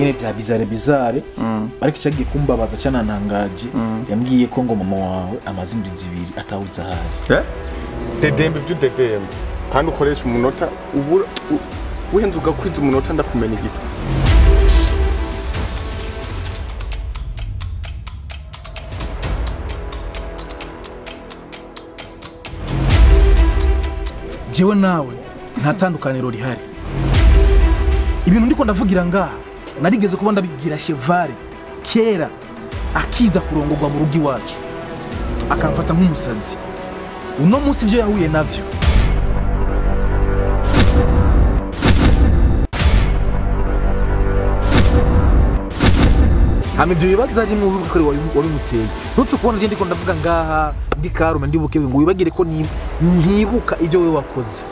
Nyene vya bizarre bizarre, ariko icyagiye kumbabaza cyanantangaje, yambwiye ko ngo mama wawe amaze indwi 2 atawuze ahari. Dedembe ibyo udedembe kandi ukoresha umunota ubura uhenze ugakwiza umunota ndakumena igiti. Jewe nawe nta tandukaniro rihari. Ibintu ndiko ndavugira ngaha narigeze kuba ndabigira Chevale kera akiza kurongorwa mu rugo iwacu akamfata nk'umusazi. Uno munsi ivyo yahuye navyo hama ivyo bibazo ari mu bukore wabimuteye. Ntupfe kubona je ndiko ndavuga ngaha ndi karume ndi bukewe ngo wibagire ko ntibuka ivyo wewe wakoze.